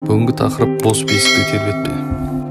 Бүгінгі тақырып бос бесікті тербетпе.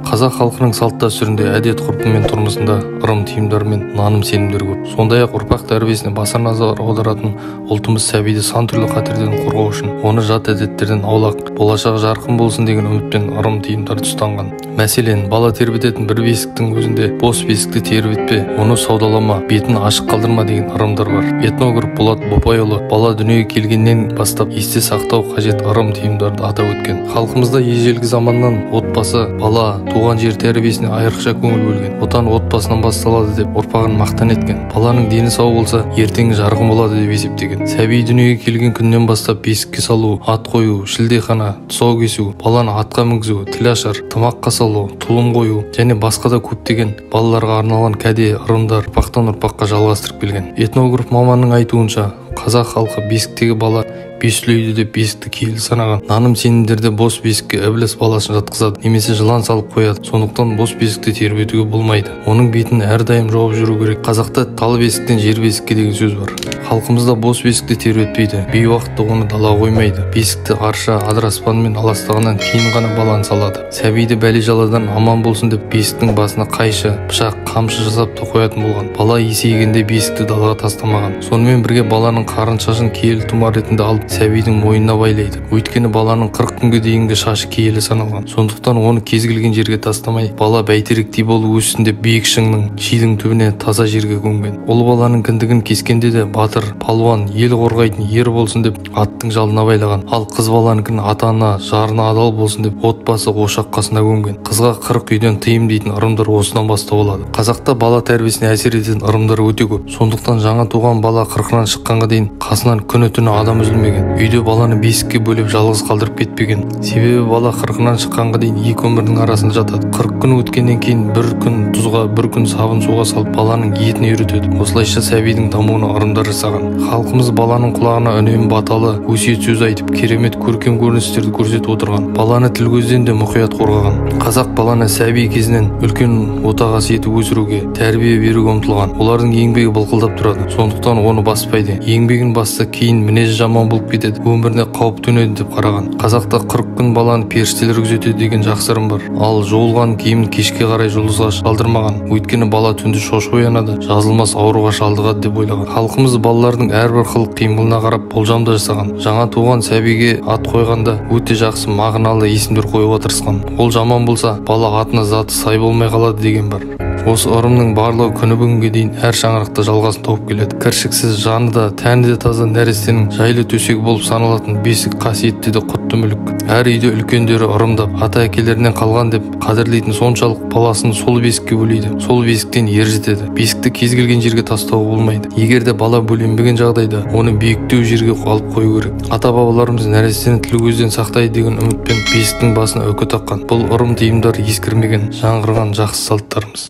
Қазақ халқының салт-дәстүрінде, әдет-ғұрпы мен тұрмысында ырым-тыйымдар мен наным-сенімдер көп. Сондай-ақ ұрпақ тәрбиесіне баса назар аударатын ұлтымыз сәбиді сан түрлі қатерден қорғау үшін оны жат әдеттерден аулақ, болашағы жарқын болсын деген үмітпен ырым-тыйымдарды ұстанған. Мәселен, бала тербететін бір бесіктің өзінде бос бесікті тербетпе, оны саудалама, бетін ашық қалдырма деген ырымдар бар. Этнограф Болат Бопайұлы бала дүниеге келгеннен бастап есте сақтау қажет ырым-тыйымдарды атап өткен. Халқымызда ежелгі заманнан отбасы, бала, туған жер тәрбиесіне айрықша көңіл бөлген. Отан отбасынан басталады деп ұрпағын мақтан еткен. Баланың дені сау болса, ертеңі жарқын болады деп есептеген. Сәби дүниеге келген күннен бастап бесікке салу, ат қою, шілдехана, тұсау кесу, баланы атқа мінгізу, тіл ашар, тымаққа салу, тұлым қою және басқа да көптеген балаларға арналған кәде ырымдар ұрпақтан ұрпаққа жалғастырып келген. Этнограф маманның айтуынша, қазақ халқы бесіктегі бала бес түлейді деп бесікті киелі санаған. Наным сенімдерде бос бесікке ібіліс баласын жатқызады немесе жылан салып қояды. Сондықтан бос бесікті тербетуге болмайды. Оның бетін әрдайым жауып жүру керек. Қазақта тал бесіктен жер бесікке деген сөз бар. Халқымызда бос бесікті тербетпейді, бейуақытта оны далаға қоймайды. Бесікті арша, адыраспанмен аластағаннан кейін ғана баланы салады. Сәбиді бәле-жаладан аман болсын деп бесіктің басына қайшы, пышақ, қамшы жасап та қоятын болған. Бала есейгенде бесікті далаға тастамаған. Сонымен бірге баланың қарын шашын киелі тұмар ретінде алып сәбидің мойнына байлайды. Өйткені баланың 40 күнге дейінгі шашы киелі саналған. Сондықтан оны кез келген жерге тастамай, бала бәйтеректей болып өссін деп биік шыңның, шидің түбіне таза жерге көмген. Ұл баланың кіндігін кескенде де батыр, палуан, ел қорғайтын ер болсын деп аттың жалына байлаған. Ал қыз баланыкін ата-ана, жарына адал болсын деп отбасы ошақ қасына көмген. Қызға 40 үйден тыйым дейтін ырымдар осыдан бастау алады. Қазақта бала тәрбиесіне әсер ететін ырымдар өте көп. Сондықтан жаңа туған бала 40-нан шыққанға дейін қасынан күні-түні адам үзілмеген. Үйде баланы бесікке бөліп жалғыз қалдырып кетпеген. Себебі бала 40-нан шыққанға дейін екі өмірдің арасында жатады. 40 күн өткеннен кейін бір күн тұзға, бір күн сабын суға салып баланың етін үйретеді. Осылайша сәбидің дамуына ырымдар жасаған. Халқымыз баланың құлағына үнемі баталы, өсиет сөз айтып, керемет көркем көріністерді көрсетіп отырған. Баланы тіл көзден де мұқият қорғаған. Қазақ баланы сәби кезінен үлкен отағасы етіп өсіруге, тәрбие беруге ұмтылған. Олардың еңбегі былқылдап тұрады. Сондықтан оны баспайды. Еңбегін басса кейін мінезі жаман болып кетеді, өміріне қауіп төнеді деп қараған. Қазақта 40 күн баланы періштелер күзетеді деген жақсы ырым бар. Ал жуылған киімін кешке қарай жұлдызға шалдырмаған. Өйткені бала түнде шошып оянады, жазылмас ауруға шалдығады деп ойлаған. Халқымыз балалардың әрбір қылық қимылына қарап болжам да жасаған. Жаңа туған сәбиге ат қойғанда өте жақсы мағыналы есімдер қоюға тырысқан. Ол жаман болса, бала атына заты сай болмай қалады деген бар. Осы ырымның барлығы күні бүгінге дейін әр шаңырақта жалғасын тауып келеді. Кіршіксіз, жаны да, тәні де таза нәрестенің жайлы төсегі болып саналатын бесік қасиетті де құтты мүлік. Әр үйде үлкендері ырымдап, ата-әкелерінен қалған деп қадірлейтін соншалық баласын сол бесікке бөлейді. Сол бесіктен ер жетеді. Бесікті кез келген жерге тастауға болмайды. Егер де бала бөленбеген жағдайда оны биіктеу жерге алып қою керек. Ата-бабаларымыз нәрестені тіл көзден сақтайды деген үмітпен бесіктің басына үкі таққан. Бұл ырым тыйымдар ескірмеген, жаңғырған жақсы салттарымыз.